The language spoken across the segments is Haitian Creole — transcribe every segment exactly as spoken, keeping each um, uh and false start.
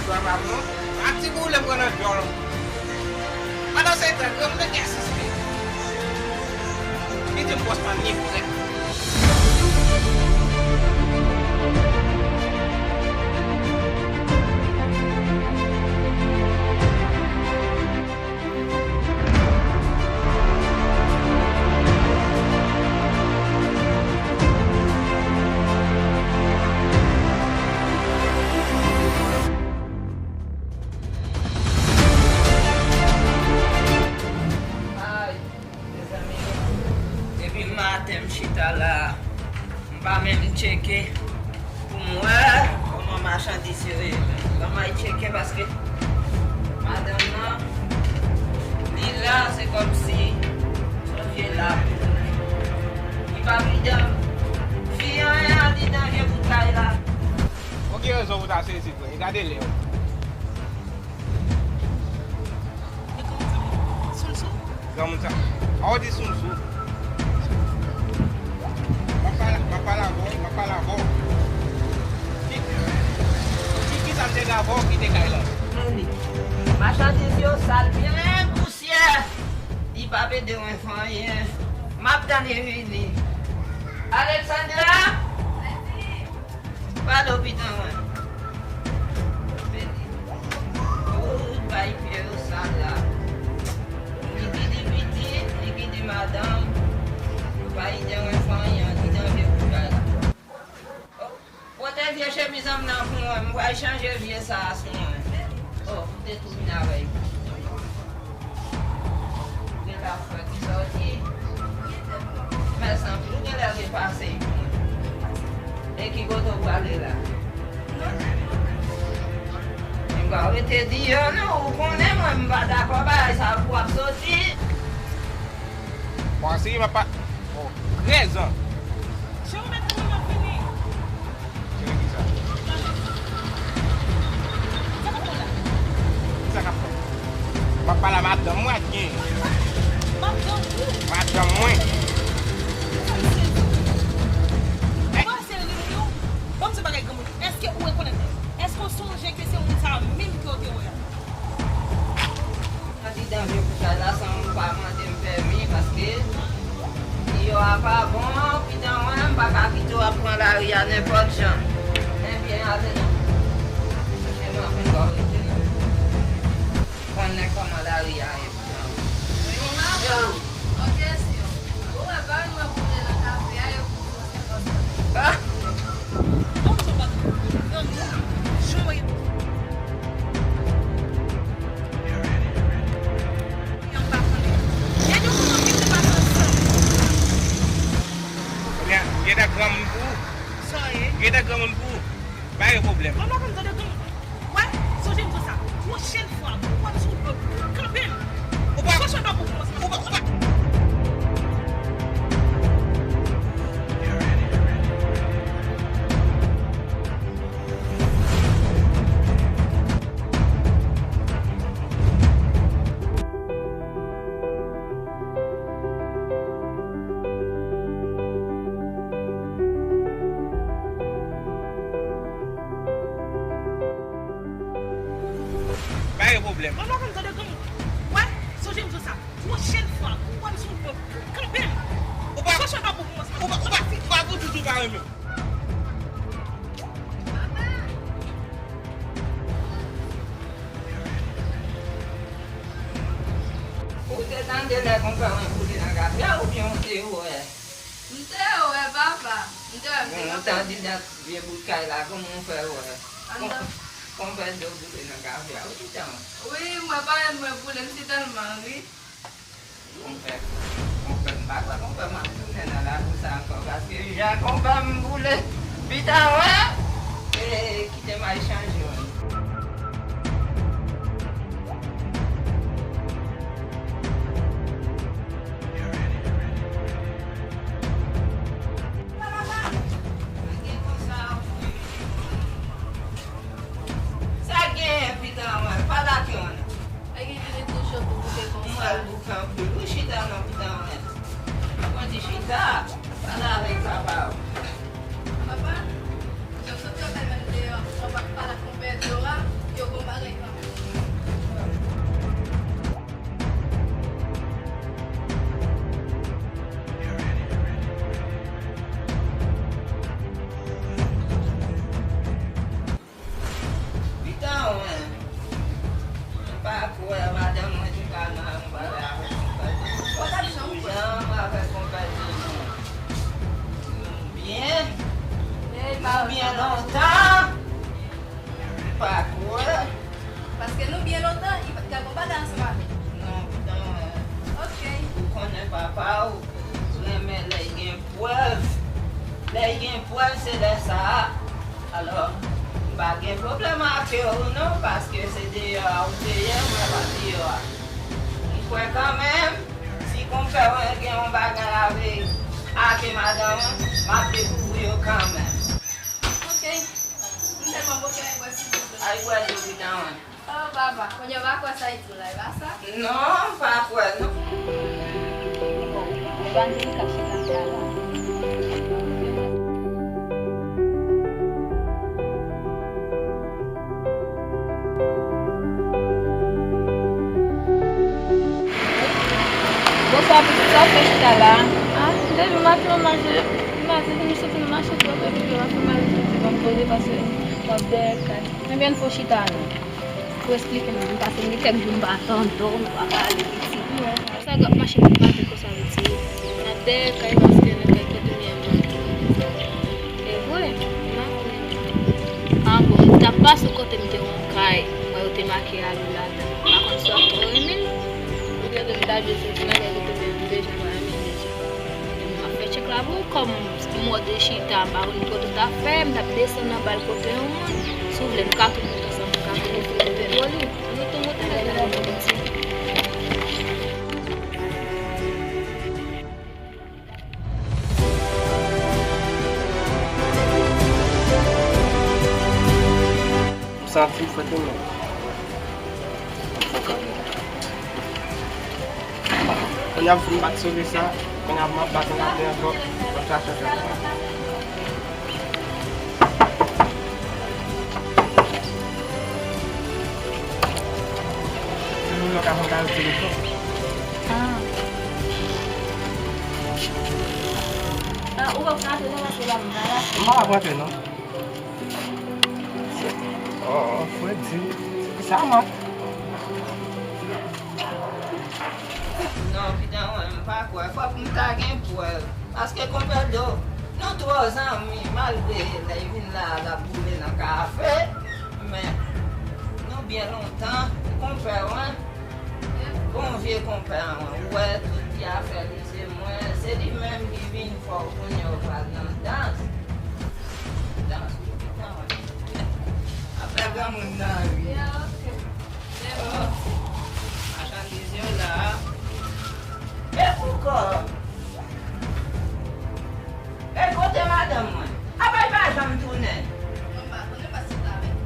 Papa m non. Ak ti boule m pran nan djòl. Pandan se tan, granmoun nan gen sispe. Li di m bòs pa ni frè. Ay, mezanmi, depi maten m chita la, m pa menm tcheke pou m wè kòman machandiz yo ye. Ban m al tcheke paske madanm nan, li la, se kòmsi se yon vye lapou. Li pa pridan. Fi anyen andidan vye bout kay la. Ou gen rezon pou ta sezi, frè. E gade lè yo. E kòman sa, sou l sou? Granmoun sa. A w di sou l sou. M ap pale, m ap pale avè w, m ap pale avè w. Ki, ki, ki sa m te gen avè w ki te kay la? Meni. Machandiz yo sal byen pousyè. Li p ap ede mwen fè anyen. M ap tann li vini. Alexandra! Pale w pitit mwen. Tout bay pye yo sal la. Li ki di pitit, li ki di madanm. Yo pa ide mwen fè anyen, li di anyen pou bagay la. Pote vye chemiz an m nan pou mwen, m pral chanje vye sa a sou mwen. Oh, m te tou vin avè l. Gen pa frè ki sòti. Mèsi anpil, ou genlè repase l pou mwen. E ki kote w prale la? M pa rete deyò non, ou konnen mwen, m pa dakò bagay sa pou w ap soti. Bon, si m ap pa, oh, trèz an. Cheri, ou mèt konnen m ap vini. Cheri, kisa? Sa k ap fèt la? Kisa k ap fèt? M ap pale a madanm mwen ak gen. Madanm ou? Madanm mwen. Ou fè m sezi. Ou pa seri, non? Ban m di bagay granmoun. Èske ou rekonèt? Èske ou sonje ke se moun sa a menm ke w te wè a? Andidan vye bout kay la san ou pa mande m pèmi, paske deyò a pa bon, pitit mwen, m pa ka kite w ap pran lari a nenpòt jan. Ebyen, ale non. Chèche nan fen bò rete non. Konnen kòman lari a ye, pitit mwen. Yo. Yon kesyon. Ou wè bagay mwen boule nan kafe a, yo pou w se kòs la. Ah! Bon, jan w pa t nan nou, jan w ye. Yon pa konnen. Gade yon moun ki te pase ansanm. Ebyen, gen de granmoun pou ou. Sa w ye? Gen de granmoun pou ou. Pa gen pwoblèm. Mwen pa konn tande granmoun. Wè, sonje m di w sa. Pwochèn fwa, pou w wè m sou wout mwen, kanpe m. Ou pa, pwochèn fwa pou w kòmanse. Ou pa, ou pa. Pa gen pwoblèm. Mwen pa konn tande granmoun. Wè, sonje m di w sa. Pwochèn fwa, pou w wè m sou wout mwen, kanpe m. Ou pa, pwochèn fwa pou w kòmanse. Ou pa, ou pa, ou pa pou di ou pa renmen m. Ou te tande lè konpè mwen boule nan kafe a oubyen ou te wè? M te wè, papa. M te wè, m te kanpe. Bon, ou tande nan vye bout kay la, kòman w fè wè? Konpè Dlo boule nan kafe a, wi, pitit mwen. Wi, m wè parèt mwen boule, m si tèlman ri. Konpè, konpè, m pa kwè konpè m ap tounen nan lakou sa ankò, paske jan konpè m boule, pitit mwen, e, kite m al chanje w. Sa gen, pitit mwen, pale ak yo non. E gen ki li tou cho pou bouke konsa. Mwen bouke anpil. Ou chita non, pitit mwen. Mwen di chita, pale avèk papa w. Papa, yo sot yo fè menm deyò, mwen pa t pale ak konpè Dlo a, yo gon Lè gen prèv, se lè sa a. Alò, m pa gen pwoblèm ak ou non, paske se deyò a ou te ye, mwen pa deyò a. M kwè kanmenm, si konpè mwen gen yon bagay avèk, ake madanm mwen, m ap dekouvri yo kanmenm. Ok. M tèlman bouke, ay bwè silvouplè. Ay bwè dlo pitan mwen. Oh, papa, kounye a w pa kwè sa itou la, e pa sa? Non, m pa kwè, non. Bon, e pa Angelika chita fè a la. Bonswa, pitit, sa w fè chita la? Ah, depi maten, m mache, m mache, m soti nan mache twò, epi m ap fè mari soti, ban m poze, paske m ap dèyè kay. Ebyen, fò chita non. Pou eksplike nou, paske gen kèk jou m pa tande w, nou pa pale, pitit. Sa w ap mache pou maten konsa, pitit? N ap dèyè kay paske nan kay kote m ye a, m pa tande. E vre, m pa kwè. Ah bon, m t ap pase kote m te wè yon kay, mwen yo te make alo ladan. M pa konn si w ap twò renmen l. Ou te di m ta vle soti nan kay kote m ye, m deja pa renmen l deja. M ap fè tchèk la pou ou, kòm m wè w te chita, m pa konn kote w ta fè, m t ap desann anba l kote yon moun. Si w vle, nou ka tou monte ansanm, nou ka tou monte kote l. Bon, li, nou tou monte la, la, la, la. M santi m fwete men. Kounye a m fin bat sove sa, kounye a m ap bat ann ale ankò, m ap chache fè. Moun nan ka fè kay yo telefòn. Ah. Ah, ou pa rantre nan mache la, m pa la. M pa ap rantre non. Oh, Fredi, sa mank. Non, pitit mwen, m pa kwè. Fòk m ta gen prèv. Paske konpè Do, nou twò zanmi, malgre lè l vin la, l ap boule nan kafe, men nou byen lontan. Konpè mwen, bon vye konpè mwen, ou wè tout ti afè li, se mwen, se li menm ki vin fè w kounye a w pral nan dans. Dans, pitit mwen. Afè granmoun nan, wi. Oh, machandiz yo la. E poukò? E kote madanm mwen? Apa l pa janm tounen? Mwen pa konnen paske l avèk.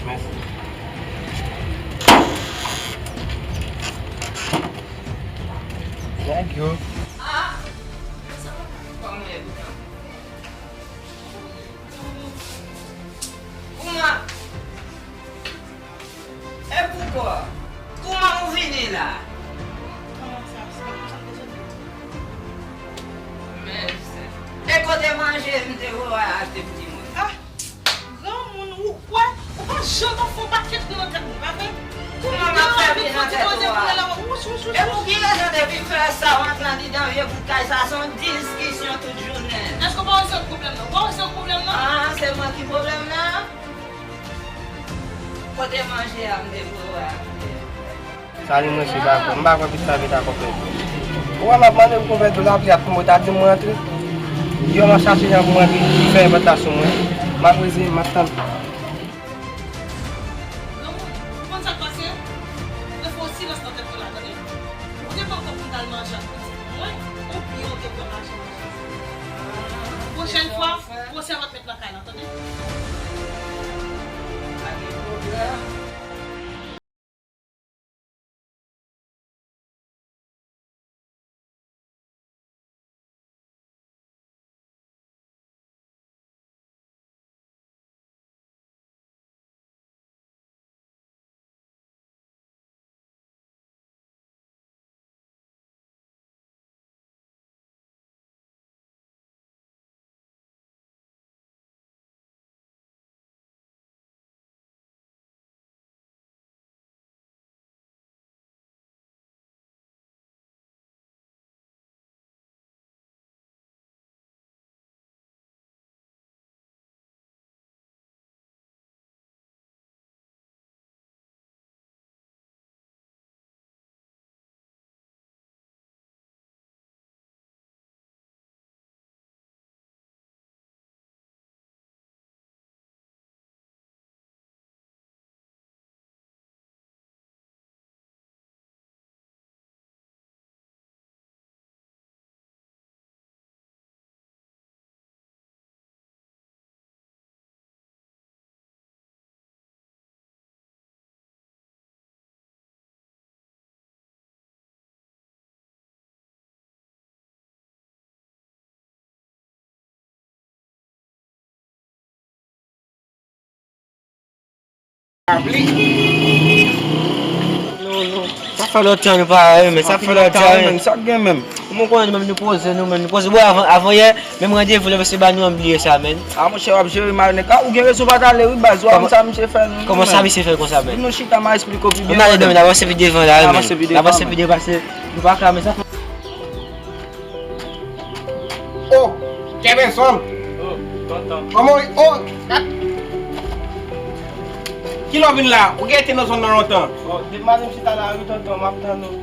Mèsi. Thank you. Kouman? E poukò? Kouman ou vini la? Kòman sa, sa, sa, sa, sa. Men, e kote manje m te voye achte pou timoun? Ah, granmoun, ou kwè, ou pa janm ap fè yon pakèt ri nan tèt mwen, pa vre? Kouman m ap fè ri nan tèt ou a? E pou ki rezon depi m fè sa, w antre andidan vye bout kay sa, se yon diskisyon tout jounen. Èske w pa wè se ou k pwoblèm nan? Ou pa wè se ou k pwoblèm nan? Ah, se mwen ki pwoblèm nan? Kote manje a m te voye a? Sa li mwen se pa kwè. M pa kwè pitit sa vin ta konpè. Ou wè m ap mande pou konpè Do lapli ap tonbe, w ta di m rantre. Yè m ap chache jan pou m rantre, li fèmen pòt la sou mwen. M ap reziyen, m ap tann. Granmoun, ou konn sa k pase? Ou te fè yon silans nan tèt mwen la, tande? Ou te pran kòb pou m t al manje ak pitit mwen, oubyen ou te pran lajan manje? Pwochèn fwa, pwosè a p ap met nan kay lan, tande? Pa gen pwoblèm. Non, non. Sa fè lontan nou pa wè, men sa fè lontan, men. Sa gen menm. Kòman w konnen nou menm nou poze, nou menm nou poze. Bon, avan, avan yè, menm randevou la, mesye ba nou, m bliye sa, men. A, monchè, w ap jere mal, nèg. A, ou gen rezon, pa t ale, wi, baz. Ou wè sa misye fè nou, kòman sa misye fè konsa, men? Vin nou chita, m a esplike w pi byen. Ann ale, men, avanse pi devan la, wi, men. Avanse pi devan, avanse pi devan, paske nou pa ka, men sa fè. Oh, Kevinson. Oh, tonton. Kòman w ye? Oh, dat. Kilè w vin la? Ou genlè te nan zòn nan lontan. Oh, depi maten m chita la wi, tonton, m ap tann ou.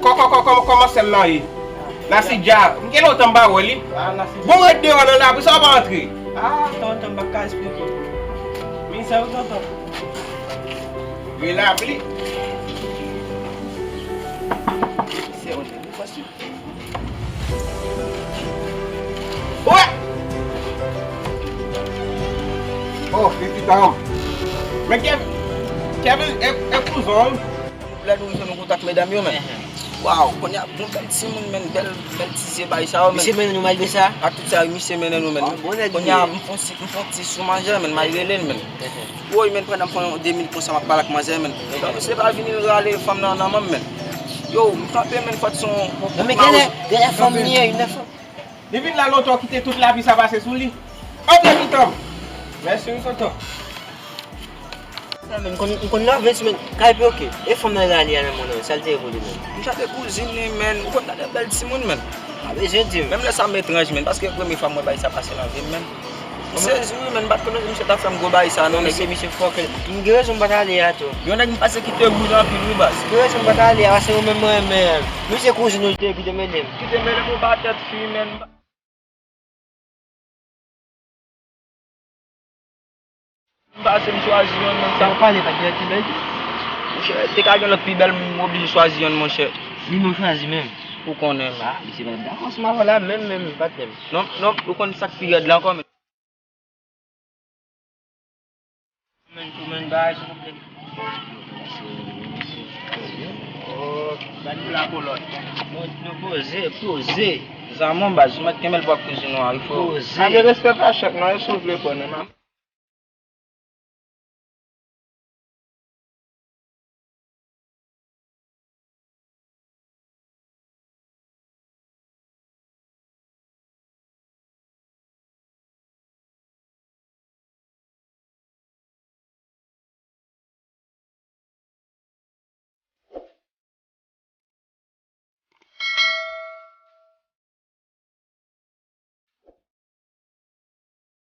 Kò, kò, kò, kò, kòman sè m nan ye? Nasidya. M gen lontan m pa wè li. Ah, Nasidya. Bon, rete deyò nan labri, sa w pa antre? Ah, tonton, m pa ka esplike w. Mizè wi, tonton. Rele lapli. Mizè wi, tonton. Wè! Oh, pitit an. Men Kev-, Kevin, e, e kouzon. Lè nou rive, nou kontak medam yo, men. Waw, kounye a, bon bèl timoun, men, bèl, bèl ti zye bay sa yo, men. Misye mennen nou malgre sa? Ak tout sa, misye mennen nou, men. Ah, bon nèg li ye. Kounye a, m fon ti, m fon ti sou manzè, men, m al rele l, men. Woy, men, pandan m fè yon de minit konsa, m ap pale ak manzè, men. Donk, misye pa vini, l rale fanm nan nan men m, men. Yo, m kanpe, men, fòt son. Non, men genlè, genlè fanm li ye, li nan fanm. Li vin la lontan, w kite tout lavi sa pase sou li. Antre pitit an. Mèsi wi, tonton. Sa, men, m konn, m konn love, men, kay pe oke. E fanm nan rale a nan mwen, non, sa l te ye pou li, men. M chante kouzin li, men. Ou konn gade bèl timoun, men. Pa bezwen di m. Menm lè sa m etranj, men, paske premye fwa m wè bagay sa pase nan vi m, men. M sezi wi, men, m pa t konnen misye t ap fè m gwo bagay sa, non, nèg. Misye, misye fòkè. M gen rezon m pa t ale a tou. Yon nèg m pase ki te gou anpil wi, baz. M gen rezon m pa t ale a, paske ou menm mwen renmen. Misye kouzin ou li te ye ki te mennen m. Ki te mennen m ou pa tèt fi, men. M pase m chwazi yonn, men sa. Ou pale pa t gen lòt pi bèl tou? Monchè, te ka gen lòt pi bèl, m oblije chwazi yonn, monchè. Li menm chwazi menm. Ou konnen, men. Ah, misye pa t dakò ansanm avè w la, menm, menm, patnè m. Non, non, ou konn sa k pi rèd la ankò, men. Men tou, men bagay sou pwoblèm. Oh, gade pou la kolòn. Nou, nou poze, poze. Zanmi w, baz, ou mèt kenbe l bò kouzin ou a, wi, frè. Poze. Gade respè pa chèk, non, e si w vle pran, non, m ap